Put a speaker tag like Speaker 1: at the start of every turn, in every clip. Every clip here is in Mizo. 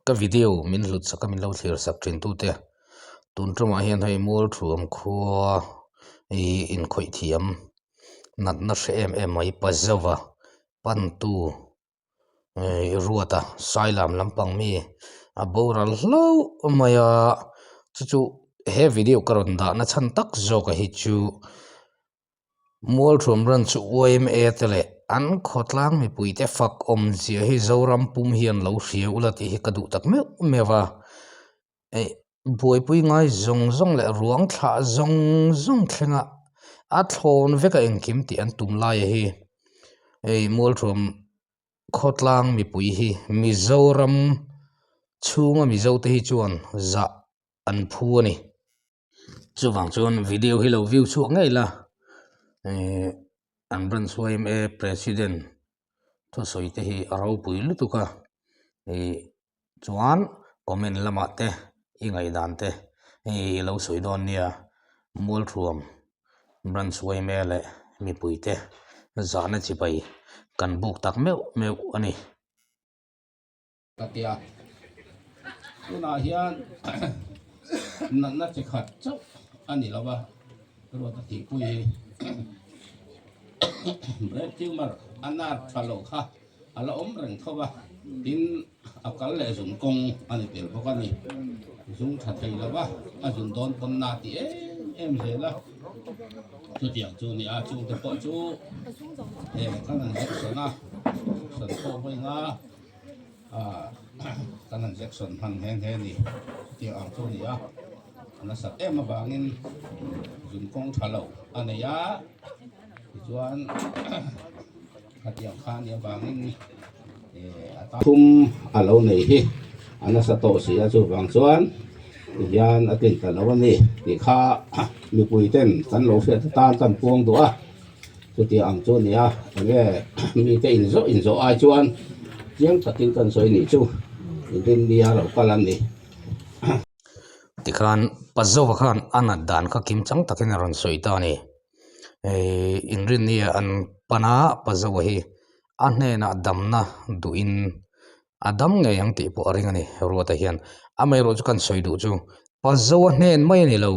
Speaker 1: Ka video min hlut sak a min lo thlir sak thin tute tun tumah hian hei Mualthuam khua ih inkhawih thiam natna hre em em mai Pazova pantu ih Ruata Sailam lampang mi a boral hlauh mai a chu chu he video ka rawn dahna chhan tak zawk a hi chu. Mualthuam Branch yma te leh an khawtlang mipuite fak awmzia hi Zoram pum hian lo hria ula tih hi ka duh tak meuh meuh a, eh buaipui ngai zawng zawng leh ruang thlah zawng zawng thlenga a thlawn vek a engkim tih an tum lai a hi hei Mualthuam khawtlang mipui hi Mizoram chhunga Mizo te hi chuan zah an phu a ni. Chuvang chuan video hi lo view chhuak ngei la ihh an branch yma president thusawi te hi a ropui lutuk a ihh chuan comment lamah te i ngaihdan te hei i lo sawi dawn nia Mualthuam branch yma leh mipui te zahna chibai kan buk tak meuh meuh a ni.
Speaker 2: Ka ti a, tunah hian natna chi khat chauh a ni lo va, ruat a tihpui hi brain tumor a nar tha loh kha a la awm reng tho va, tin a kal leh zun kawng a ni tel bawk a ni, zung tha thei lo va, a zun dawn pawn na ti em em zel a, chutiang chu a ni a, chungte pawh chu he kan han injection a, sawn pawh vawi nga. Kan han Jackson hman nghe nghe ni tih ang chu a ni a, a nasat em avangin zun kawng tha lo a nei a, tichuan khatiang kha a nih avangin a tan thum a lo nei hi a nasa tawh si a, chuvang chuan tihian a tlin ta lo a ni tih kha mipui ten kan lo hriat atan kan puang duh a. Chutiang ang chu a ni a, enge mite inzawh inzawh ai chuan chiang takin kan sawi nih chu inrinnia lo kal an ni.
Speaker 1: Tikhan Pazova khan a nat dan kha kim chang takin a rawn sawi ta a ni. Hei inrinnia an pan a, Pazova hi a hnenah damna duhin a dam ngei ang tih pawh a ring a ni Ruata hian. Amaherawhchu kan sawi duh chu Pazoa hnen mai a ni lo.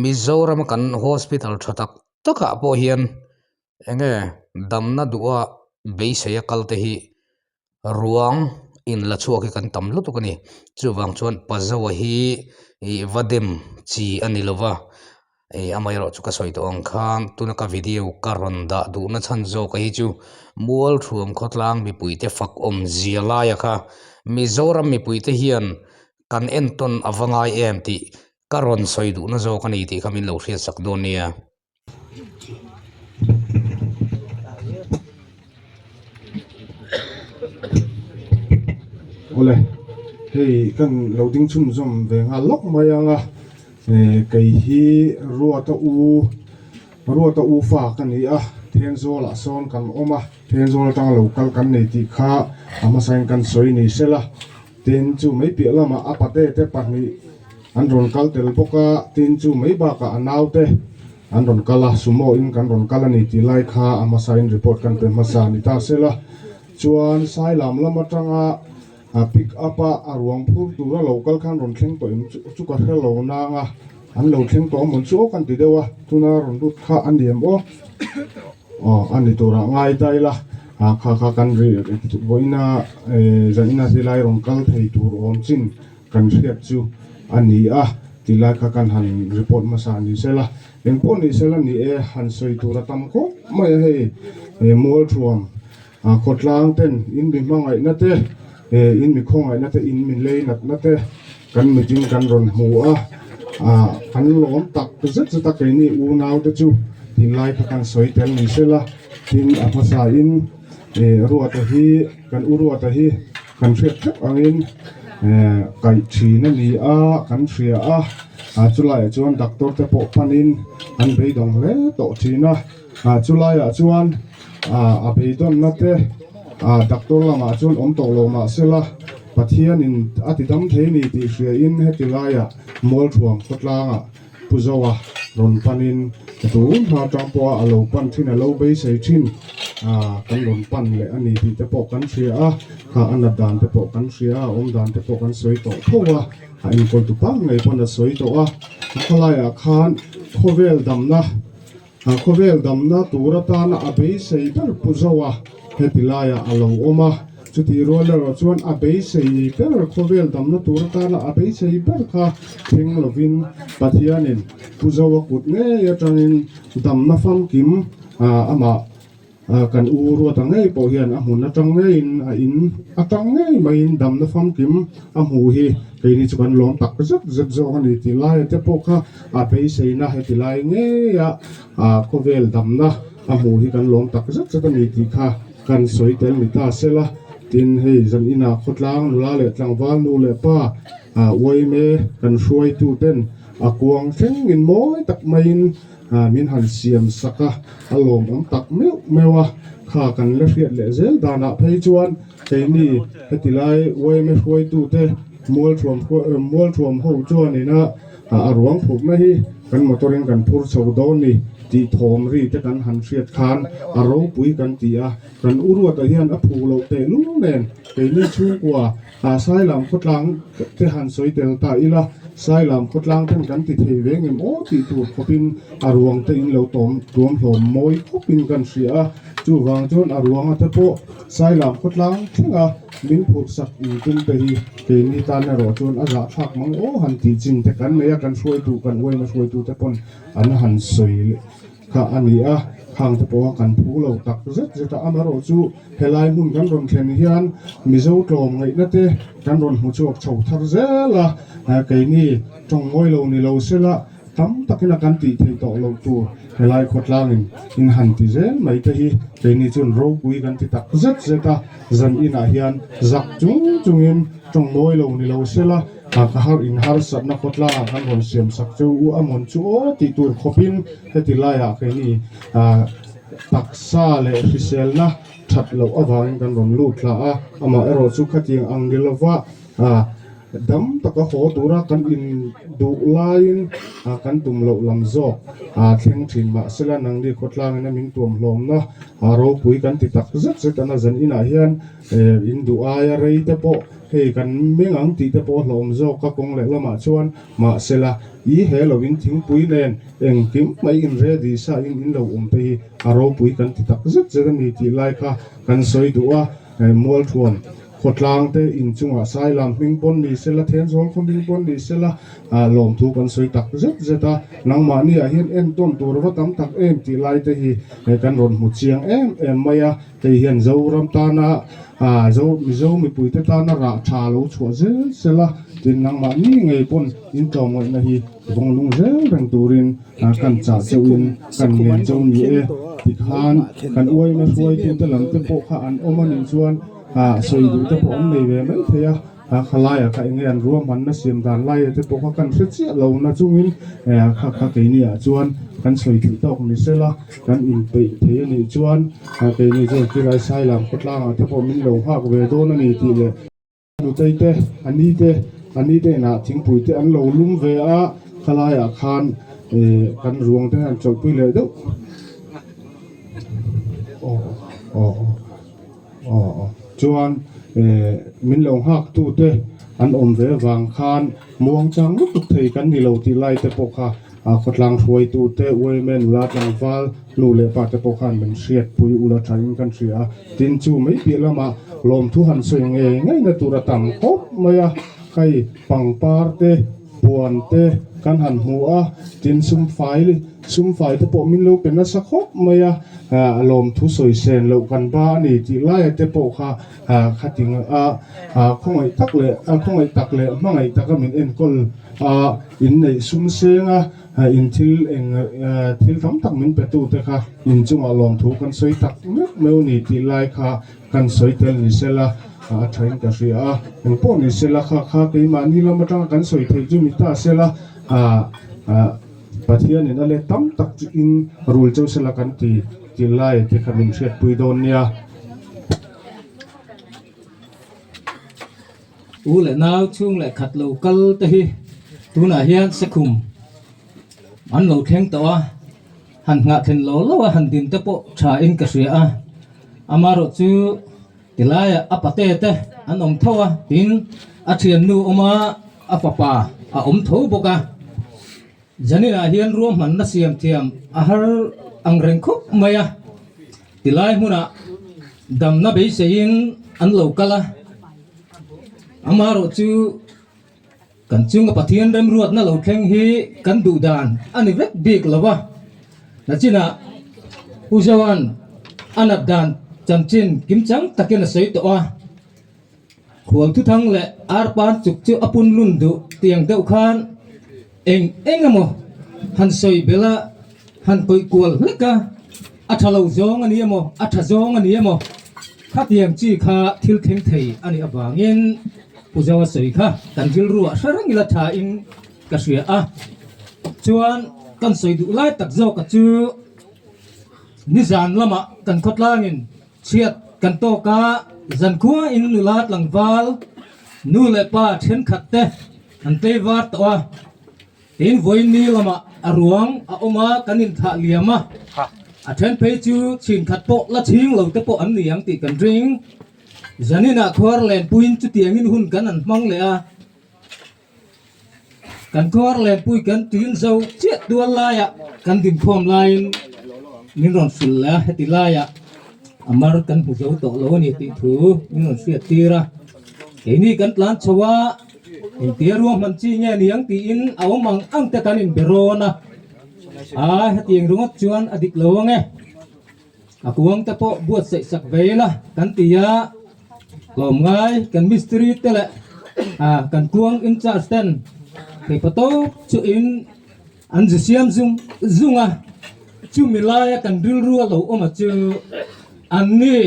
Speaker 1: Mizorama kan hospital tha tak takah pawh hian eng nge damna duha beisei a kal te hi ruang in la chhuak hi kan tam lutuk a ni chuvang chuan Pazoa hi ih va dem chi a ni lova ih amaherawh chu ka sawi tawh ang khan tuna ka video ka rawn dah duhna chhan zawk hi chu Mualthuam khawtlang mipuite fak awmzia laia kha Mizoram mipuite hian kan entawn a va ngai em tih Ka rawn sawi duhna zawk a ni tih kha min lo hriat sak dawn nia.
Speaker 3: Awle, hei kan lo ding chhunzawm ve nghal lawk mai ang a, kei hi Ruata u Ruata u fa ka ni a, Thenzawlah sawn kan awm a, Thenzawl atanga lo kal kan nei tih kha a hmasain kan sawi ni sela. Tin, chu mai piah lamah a pate te pahnih an rawn kal tel bawk a, tin chu mai bakah a naute an rawn kal a, sumo in kan rawn kal a ni tih lai kha a hmasa in report kan pe hmasa a ni ta sela. Chuan Sailam lam atanga pick up a a ruang phur tura lo kal khan rawn thleng tawh em chu ka hre lo nang a, an lo thleng tawh amawn chu aw kan ti deuh a, tuna rawn lut kha a ni em aw. Aw a ni turah ngai ta ila a kha kha kan ri vawiina zanin a zilai rawn kal thei tur awm chin kan hriat chu a ni a tilai kha kan han report hmasa ni sela engpawh ni sela ni e han sawi tur a tam khawp mai a hei Mualthuam khawtlang ten in mi hmangaihna te in mi khawngaihna te in mi leinatna te kan mitin kan rawn hmu a ah kan lawm tak zet zet a keini unau te chu tinlai kha kan sawi tel ni sela tin a hmasa in eh Ruata hi kan u Ruata hi kan hriat theuh angin eh kaih thin a ni a kan hria a ah chulaiah chuan doctor te pawh panin an beidawng hle tawh thin a ah chulaiah chuan ah a beidawnna te ah doctor lamah chuan awm tawh lo mahsela Pathianin a ti dam thei ni tih hriain heti laiah Mualthuam khawtlangah Pu Zoa rawn panin tun hma atang pawha a lo pan thin a lo beisei thin ah kan rawn pan leh a ni tih te pawh kan hria a kha a nat dan te pawh kan hria a a awm dan te pawh kan sawi tawh tho a a enkawl tu pangngai pawn a sawi tawh a a khawlaiah khan khawvel damna A khawvel damna tur atana a beisei ber pu zo a, heti laiah a lo awm a. Chutih rual erawh chuan a beisei ber, khawvel damna tur atana a beisei ber kha thleng lovin Pathianin pu zo a kut ngei atangin damna famkim amah Kan u Ruata ngei pawh hian a hmun atang ngeiin a in atang ngei maiin damna famkim a hmuh hi keini chu kan lawm tak zet zet zawk a ni tih laia te pawh kha a beiseina heti lai ngeia khawvel damna a hmuh hi kan lawm tak zet zet a ni tih kha kan sawi tel ni ta sela. Tin, hei zan inah khawtlang nula leh tlangval nu leh pa uaime kan hruaitu ten a kuang thlengin mawi tak maiin Min han siam sak a, a lawmawm tak meuh meuh a, kha kan la hriat leh zel danah phei chuan keini heti lai yma hruaitute mualthuam mualthuam ho chuanin a a ruang phurhna hi kan motor in kan phur chho dawn ni tih thawm ri te kan han hriat khan a ropui kan ti a, kan u Ruata hian a phu loh tehlul nen keini chhungkua Ah Sailam khawtlang te han sawi tel ta ila, Sailam khawtlang ten kan ti thei ve ngem aw tih tur khawpin a ruang te in lo tawm tuam hlawm mawi khawpin kan hria a, chuvang chuan a ruanga te pawh Sailam khawtlang thlenga min phurh sak in tum te hi keini tan erawh chuan a zahthlak mang aw han tih chin te kan nei a, kan hruaitu kan uaina hruaitu te pawn an han sawi kha a ni a, khang te pawha kan phu lo tak zet zet a, amaherawh chu helai hmun kan rawn thlen hian Mizo tlawm ngaihna te kan rawn hmu chhuak chho thar zel a, keini tawng ngawi lo ni lo sela tam takin a kan tih theih tawh loh tur helai khawtlangin in han ti zel mai te hi keini chuan ropui kan ti tak zet zet a, zan inah hian zak chung chungin tawng ngawi lo ni lo sela. Ka har in harsatna khawtlangah kan rawn siam sak chu u Amon chu aw tih tur khawpin heti laiah keini taksa leh hriselna that loh avangin kan rawn lut thla a, amah erawh chu khatiang ang ni lova dam taka haw tura kan in duh laiin kan tum loh lam zawk thleng thin mahsela nangni khawtlangin a min tuamhlawmna ropui kan ti tak zet zet a na zan inah hian in duh aia rei te pawh Hei kan meng ang tih te pawh a hlawm zawk a kawng leh lamah chuan mahsela i he lovin thingpui nen engkim mai in ready sa in in lo awm te hi a ropui kan ti tak zet zet a ni tih lai kha kan sawi duh a, Mualthuam khawtlang te inchungah Sailam hming pawn ni sela Thenzawl khaw hming pawn ni sela lawmthu kan sawi tak zet zet a, nangmahni ah hian entawn tur va tam tak em tih lai te hi kan rawn hmu chiang em em mai a. Hei hian Zoram tana Zo Mizo mipuite tana rah tha lo chhuah zel zel a, tin nangmahni ngei pawn in tlawmngaihna hi vawng lung zel reng turin kan chah cheuhin kan ngen cheu ni e. Tikhan kan uaina hruaitute lam te pawh kha an awm a nih chuan sawi duh te pawh an nei ve mai thei a. A kha laiah kha enge an ruahmanna siam dan laia te pawh kha kan hre chiah lo na chungin kha kha keini ah chuan kan sawi theih tawk ni sela kan inpeih thei a nih chuan keini chuan khilai Sailam khawtlangah te pawh min lo nghak ve dawn a ni tih leh nutei te a ni te a ni te inah thingpui te an lo lum ve a khalaiah khan kan ruang te han chawlhpui leh deuh aw aw. Aw chuan min lo nghak tu te an awm ve vang khan muang chang lutuk thei kan ni lo tih lai te pawh kha khawtlang hruai tu te women nula tlangval nu leh pa te pawh khan min hriat pui ula tha in kan hria a tin chu mai piah lamah lawmthu han sawi ngei ngei na tur a tam khawp mai a hei pangpar te puan te kan han hmu a tin sum fai sum fai te pawh min lo pe nasa khawp mai a ah lawmthu sawi sen loh kan ba a ni tih laia te pawh kha ah khating a ah khawngaih tak leh a khawngaih tak leh hmangaih taka min enkawl a inneih sum seng a ah in thil eng ah thil tam tak min pe tu te kha inchungah lawmthu kan sawi tak meuh meuh a ni tih lai kha. Kan sawi tel ni sela a thain ka hria a, eng pawh ni sela kha kha keimahni lam atanga kan sawi theih chu ni ta sela ah ah Pathianin a let tam tak chu in rul cheu sela kan ti ti lai te kha min hriatpui dawn nia.
Speaker 4: U leh nau chhung leh khat lo kal te hi tunah hian Sekhum. an lo thleng tawh a, han nghah thlen lo lo a han din te pawh tha in ka hria a, amaherawh chu tilaiah a pate te an awm tho a tin a thiannu awm a a fapa a awm tho bawk a. Zaninah hian ruahmanna siam thiam a har ang reng khawp mai a, tilai hmunah damna beiseiin an lo kal a, amaherawh chu kan chunga Pathian remruatna lo thleng hi kan duh dan a ni vek bik lo va, nachinah Pu Zoan a nat dan chanchin kimchang takin a sawi tawh a. Khual thuthang leh arpan chuk chu a pun lun duh tiang deuh khan eng eng emaw han sawi belh a, han kawih kual hlek a, a tha lo zawng a ni emaw, a tha zawng a ni emaw, khatiang chi kha thil thleng thei a nih avangin Pu Zoa sawi kha kan rilruah hre reng ila thain ka hria a. Chuan kan sawi duh lai tak zawka chu nizan lamah kan khawtlangin Chhiat kan tawk a, zankhua in nula tlangval nu leh pa thenkhat te an tlei var tawh a, tin vawiin ni lamah a ruang a awm a, kan inthlah liam a, a then phei chu chhin khat pawh la chhing lo te pawh an ni ang tih kan ring. Zaninah khuar lenpuiin chutiangin hun kan an hmang leh a. Kan khuar lenpui kan tin zo chiah tual laiah kan dinkhawm laiin min rawn hrilh leh a, heti laiah a mar kan hmu zo tawh lo a ni tih thu min rawn hriat tir a. Keini kan tlan chho a, engtia ruahman chi nge ni ang tiin a awm ang ang te kan inbe rawn a, aa hetiang ringawt chuan a dik lo ang e. A kuang te pawh buatsaih sak ve ila kan ti a, tlawmngai kan mistiri te leh kan kuang in charge ten theipa tawp chu in an zu siam zung zung a, chumi laia kan rilru a lo awm a chu an ni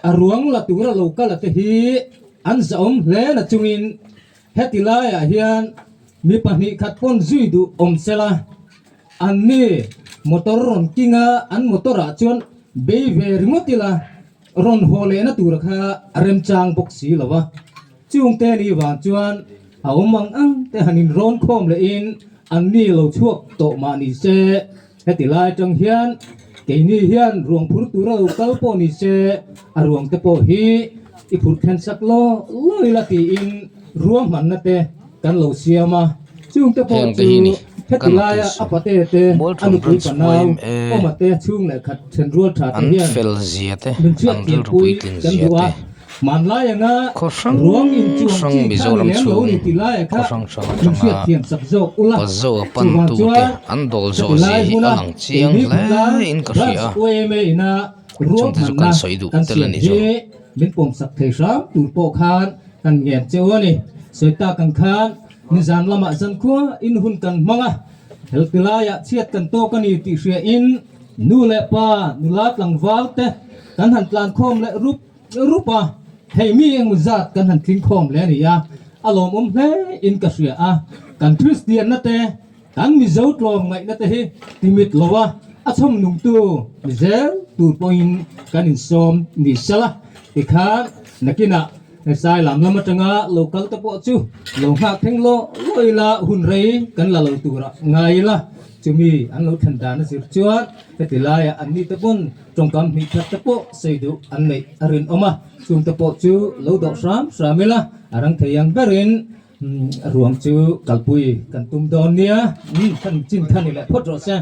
Speaker 4: a ruang la tura lo kal a te hi an zahawm hle na chungin heti laiah hian mi pahnih khat pawn zui duh awm sela. An ni motor rawn king a, an motor ah chuan bei ve ringawt ila rawn haw lehna tur kha a remchang bawk si lo a. Chungte ni vang chuan a awm ang ang te han in rawn khawm leh in an ni lo chhuak tawh mah ni se, heti lai atang hian keini hian ruang phur tura lo kal pawh ni se a ruang te pawh hi i phur then sak law law ila tiin ruahmanna te kan lo siam a, chungte pawh
Speaker 1: Heng te
Speaker 4: chu
Speaker 1: hi ni
Speaker 4: heti
Speaker 1: kan
Speaker 4: laia
Speaker 1: tih
Speaker 4: a pate te, a
Speaker 1: Mualṭhum
Speaker 4: nupui
Speaker 1: Branch
Speaker 4: fanau,
Speaker 1: yma
Speaker 4: awma te, chhung leh khat ṭhenrual ṭha te
Speaker 1: an
Speaker 4: hian
Speaker 1: fel zia te,
Speaker 4: min
Speaker 1: an
Speaker 4: chhiat
Speaker 1: rilru
Speaker 4: thianpui
Speaker 1: puitlin
Speaker 4: kan
Speaker 1: zia
Speaker 4: duh a.
Speaker 1: te,
Speaker 4: Hmanlai anga
Speaker 1: khaw hrang
Speaker 4: ruang inchuang
Speaker 1: hrang
Speaker 4: chi kha ni
Speaker 1: Mizoram
Speaker 4: lem lo
Speaker 1: chhung
Speaker 4: ni ti laia
Speaker 1: khaw
Speaker 4: kha
Speaker 1: hrang hrang
Speaker 4: min
Speaker 1: atanga
Speaker 4: hriat thiam sak zawk ula.
Speaker 1: Pazo a
Speaker 4: Chuvang
Speaker 1: pantu te
Speaker 4: chuan
Speaker 1: an dawl
Speaker 4: heti
Speaker 1: zawh zia
Speaker 4: lai
Speaker 1: hi a
Speaker 4: hmuna
Speaker 1: lang chiang
Speaker 4: keini
Speaker 1: hle
Speaker 4: khawtlang
Speaker 1: in ka hria
Speaker 4: Branch
Speaker 1: a,
Speaker 4: yma ina
Speaker 1: chungte chu kan
Speaker 4: ruahmanna
Speaker 1: sawi duh
Speaker 4: kan
Speaker 1: tel a
Speaker 4: siam
Speaker 1: ni chu.
Speaker 4: hi min pawmsak thei hram tur pawh khan Kan ngen cheu a ni. Sawi tak ang khan nizan lamah zankhua in hun kan hmang a, helti laiah chhiat kan tawk a ni tih hria in nu leh pa nula tlangval te kan han tlan khawm leh rup rup a, hei mi engmaw zat kan han tling khawm leh a ni a, a lawmawm hle in ka hria a, kan Kristianna te Kan Mizo tlawm ngaihna te hi timit lo a, a chhawm nungtu ni zel tur pawhin kan insawm ni sela tikhan nakinah hesai lam lam atanga lo kal te pawh chu lo nghak thleng law law ila hun rei kan la lo turah ngai ila chumi an lo thlen dan a zir chuan heti laiah an ni te pawn tawngkam hnih khat te pawh sawi duh an neih a rinawm a, chung te pawh chu lo dawh hram hram ila a rang thei ang berin Ruang chu kalpui kan tum dawn nia, kan chin kha ni leh phawt rawh se.